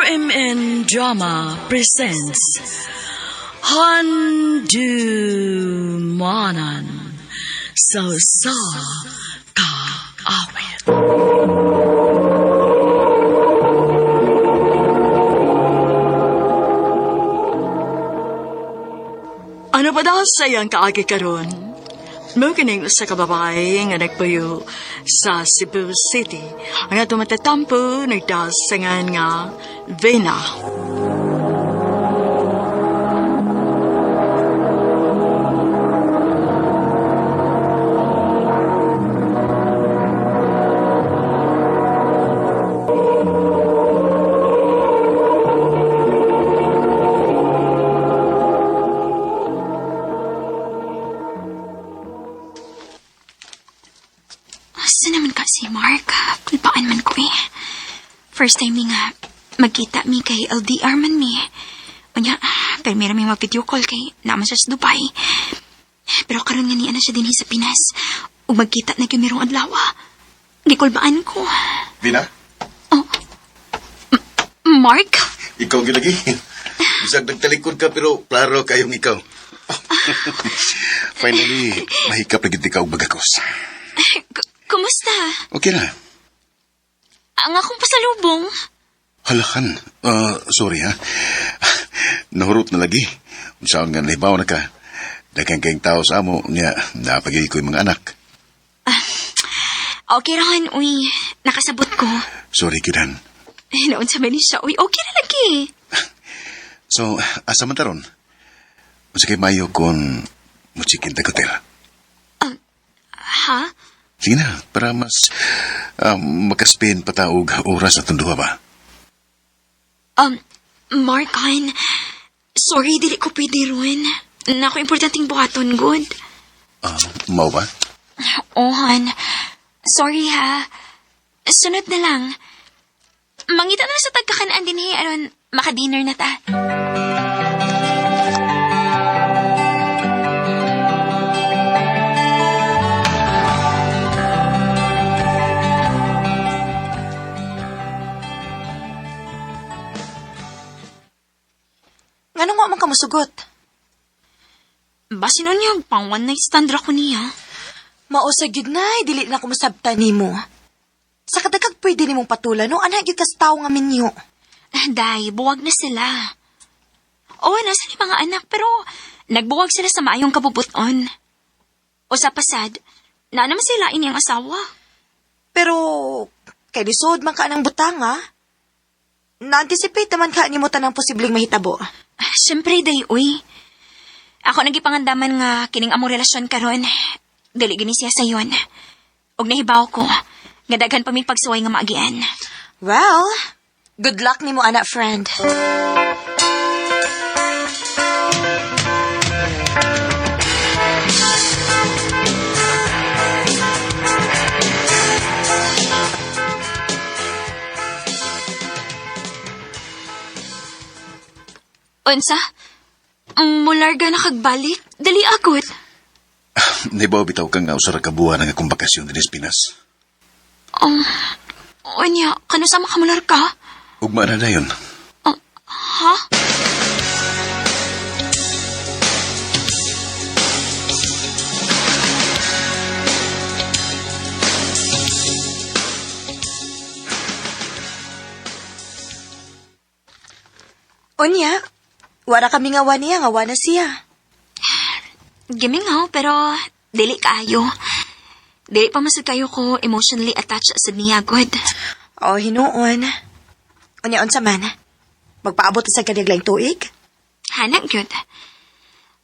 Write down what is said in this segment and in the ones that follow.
RMN Drama presents Handumanan sa Usa Ka Awit. Ano pa daw sa iyang kaagi karon? Mao kining usa ka babae nga nagpuyo sa Cebu City. Ang atong matatampo nagdasangan nga Vena. Asa naman ka si Mark? Kulpaan man ko eh. First time ni nga magkita mi kay LDR man mi. Unya, pero meron mi mag-video call kay naman siya sa Dubai. Pero karon nga niya na siya dinhi sa Pinas. Ug magkita na gyud mirong adlaw. Gikulbaan ko. Vina, Mark? ikaw gilagi. Bisag nagtalikod ka pero klaro kayong ikaw. Finally, mahikap na gid ka og bagakos. Kumusta? Okay na. Ang akong pasalubong. Halakan. Sorry ha. Nahurot na lagi. Unsaon nga nahibaw na ka. Daghang kayong tao sa amo niya napagay ko yung mga anak. Okay rahan, uy. Nakasabot ko. Sorry gyud. Naunsa man ni siya, uy. Okay na lagi. So, asa man taron? Unsa kay mayo kung mo-check-in ta hotel? Ha? Sige na, para mas makaspend pa ta og oras atong duha ba? Mark, han, sorry, dili ko pwede ron. Nako, importanteng buhaton, good. Mao ba? Oh, han. Sorry, ha. Sunod na lang. Mangita na sa tagkakanaan din, eh, aron maka-dinner na ta. Nganong wa man ka mosugot? Basin niya, pang one night stand ra ko niya. Mao sa gyud nay, dili na ko masabtan nimo. Sa kadagkag pwede nimong patulan, no? Ana gyud kas tawo nga minyo. Day, buwag na sila. Oo, nasa ni mga anak, pero nagbuwag sila sa maayong kabubuton. O sa pasad, na naman sila ini ang asawa. Pero kay lisod man ka ng butang, ha? Na-anticipate naman ka nimo tanang posibleng mahitabo. Siyempre, day, uy. Ako nagipangandaman nga kining among relasyon karon. Dili gini siya sayon. Og nahibaw ko, nga daghan pa mi pagsuway nga maagian. Well, good luck nimo ana, friend. Unsa? Mularga na kagbalik? Dali agad. Nahibaw bitaw ka nga usa ra ka buwan ang akong bakasyon dinhi sa Pinas. Unya, kano sa makamular ka? Ugma na dayon. Ha? Unya, wala kami nga wa niya, nga wa na siya. Gimingaw, pero dili kaayo. Dili pa masud kayo ko emotionally attached sa niya, good. Oh, hinuon. Unya, unsa man? Magpaabot sa kanyang laing tuig? Hanag yun.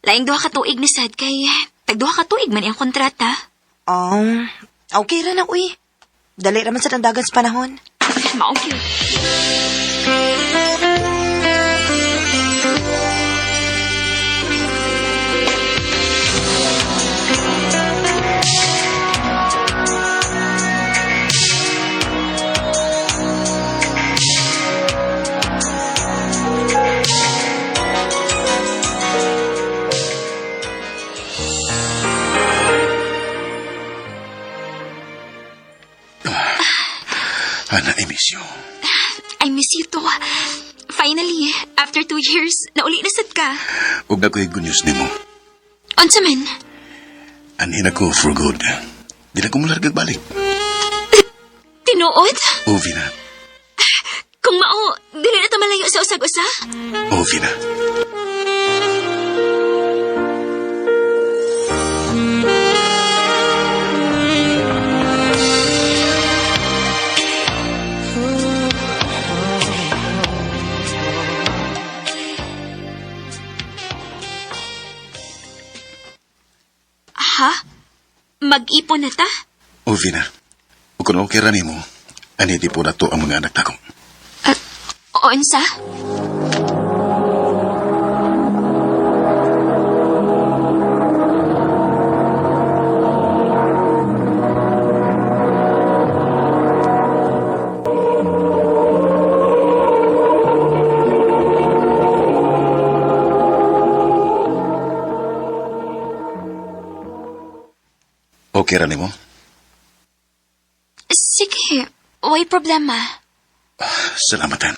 Laing duha ka tuig ni sad kay tag duha ka tuig man iyang kontrata. Oh, okay ra na, uy. Dali ra man sa dandagan sa panahon. Mao gyud. Ana, I miss you. I miss you too. Finally, after 2 years, nauli na sad ka. Ug naa ko'y good news nimo. Unsa man? Anhin ako for good. Di na ko mulargag balik. Tinuod? O, Vina. Kung mao, dili na ta malayo sa usag-usa? O, Vina. Ha? Mag-ipon na ta? O, Vina. Ug kung okay ra nimo, ani di po nato ang mga anak nako. Unsa? Okay ra nimo? Sige, way problema. Salamatan.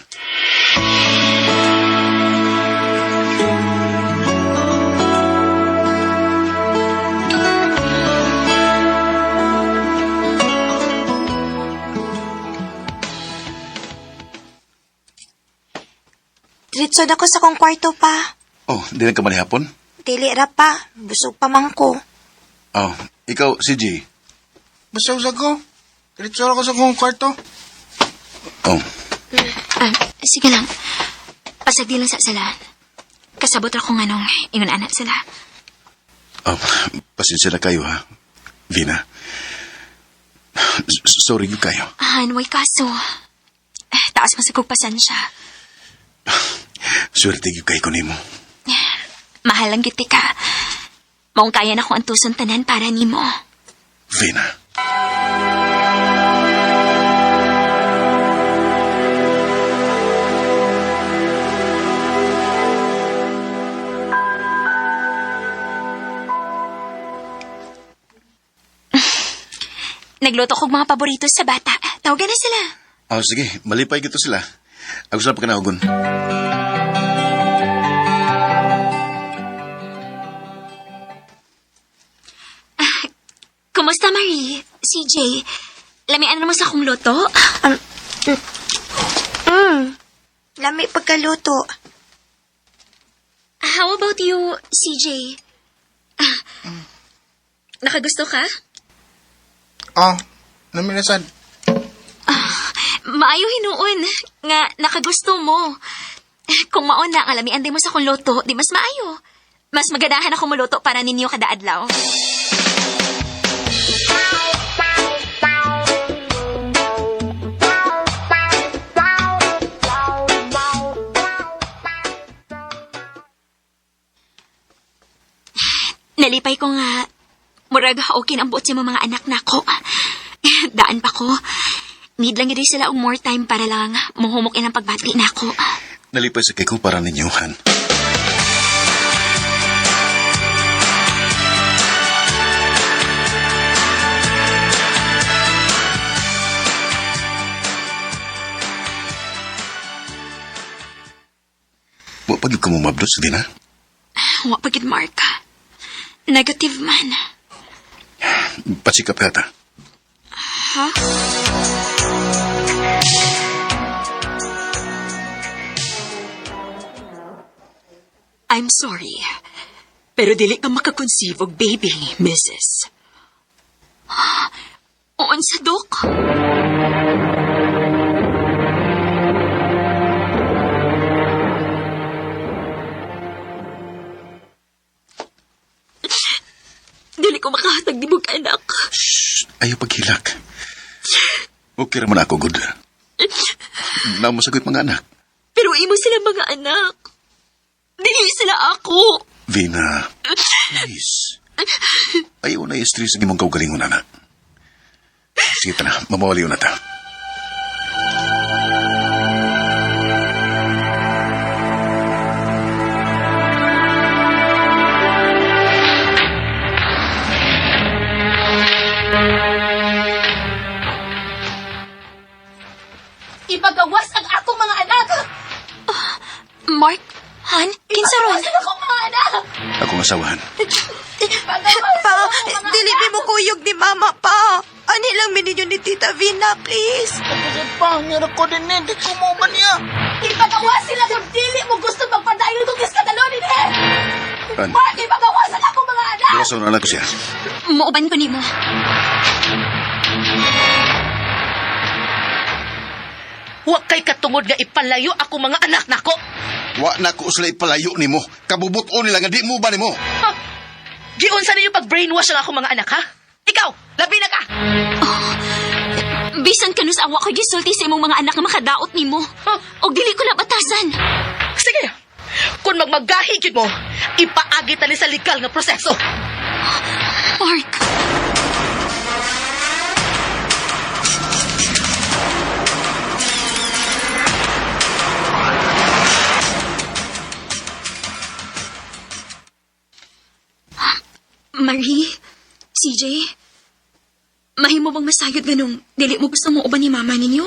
Diretso na ko sa kong kwarto pa. Oh, di na ka manihapon? Dili ra pa. Busog pa man ko. Oh, ikaw, CJ. Basta usag ko. Diretso ra ko sa kong kwarto. Oh, Ah, sige lang. Pasagdi lang sa sala. Kasabot ra ko nganong ingon anak sila. Oh, pasensya na kayo ha. Vina. Sorry gyud kayo. Han, way kaso. Eh, taas man sa kog pasensya. Swerte gyud kay ko nimo. Mahal lang gid ka. Maong kaya na akong antuson tanan para nimo. Vina. Nagluto kog mga paborito sa bata. Tawagan na sila. Oh, sige, malipay gito sila. Ako sa pagkanahugon. Kumusta, Marie? CJ, lamian mo sa akong luto? Lami pagkaluto. How about you, CJ? Ah, nakagusto ka? Oh, lami na sad. Maayo hinuon nga nakagusto mo. Kung mao na nga lamian din mo sa akong luto, di mas maayo. Mas maganahan ako muluto para ninyo kada adlaw. Nalipay ko nga murag okay na ang buot sa mga anak nako. Daan pa ko. Need lang yun sila og more time para lang muhumok ilang pagbati nako. Nalipay sa kay ko para ninyo, Han. Wa pa gyud ka mo mabdos, Vina. Wa pa gid, Mark. Negative man. Pasikap ka ta. Ha? I'm sorry. Pero dili ka makakonceive og baby, Mrs. Unsa, Dok? Dili ko makahatag nimog anak. Shh! Ayaw paghilak. Okay ra man ako, good. Naa man sad ko'y mga anak. Pero imo sila mga anak. Dili sila ako. Vina, please. Ayaw na i-stress ang imong kaugalingon, anak. Sige ta na, mamawaliw na ta. Ipagawas ang akong mga anak! Mark, Han, kinsa ron? Akong asawahan. Pa, dili mi mo kuyog ni Mama pa. Ani lang mi ninyo ni Tita Vina, please. Kasi pa, ngira ko din eh. Di ko mo ba niya? Ipagawa sila kung dili mo gusto magpadayon kung iskandalo din eh! Han, Mark, ipagawa sa akong mga anak! gawason na ko siya. Muuban ko nimo. Huwag kay katungod nga ipalayo ako mga anak nako. Wa na ko sila ipalayo nimo. Kabubuton nila nga di mo ba nimo? Ha? Giunsa ninyo pag-brainwash ang akong mga anak, ha? Ikaw, labi na ka! Bisan kanus awa ko gisulti sa imong mga anak nga makadaot nimo. Og dili ko na batasan. Sige, kung magmagahi gyud mo, ipaagi tali sa legal nga proseso. Mark. Marie, CJ, mahimo bang masayod ganong dili mo gusto mo uban ni mama ninyo?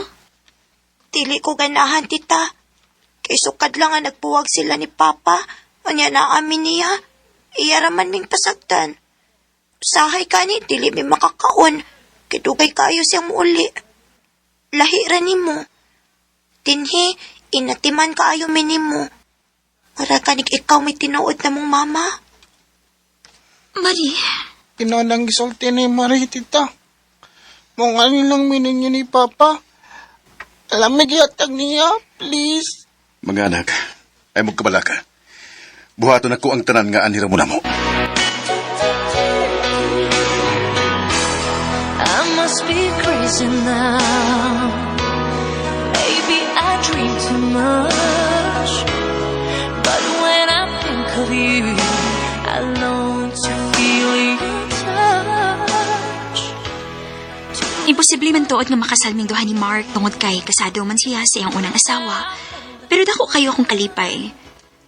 Dili ko ganahan, tita. Kay sukad lang nga nagpuwag sila ni Papa. Unya na amin niya. Iya raman ming pasagdan. Sahay kani, dili mi makakaon. Kay dugay kayo siyang muuli. Lahi ra nimo. Dinhi, inatiman kaayo mi nimo. Para kanig ikaw may tinuod na mong mama. Marie, Tinolang gisulti ni Marie, tita. Mong ano lang mininyo ni Papa. Alam mo gihatag niya, please. Mga anak, ay magkabalaka. Buhaton ako ang tanan nga anira mo na mo. I must be crazy now. Maybe I dream too much. But when I think of you, I long to feel your touch. Imposible man tuod nga makasalming duha ni Mark tungod kay kasado man siya sa iyang unang asawa. Pero dako kayo akong kalipay.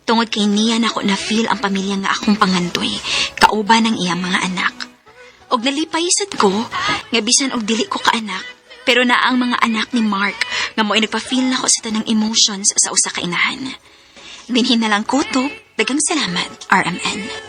Tungod kay niya nako na feel ang pamilya nga akong pangandoy, kauban ng iyang mga anak. Og nalipay sad ko nga bisan og dili ko kaanak, pero naa ang mga anak ni Mark nga mo'y nagpa-feel nako sa tanang emotions sa usa ka inahan. Dinhin na lang ko to, daghang salamat, RMN.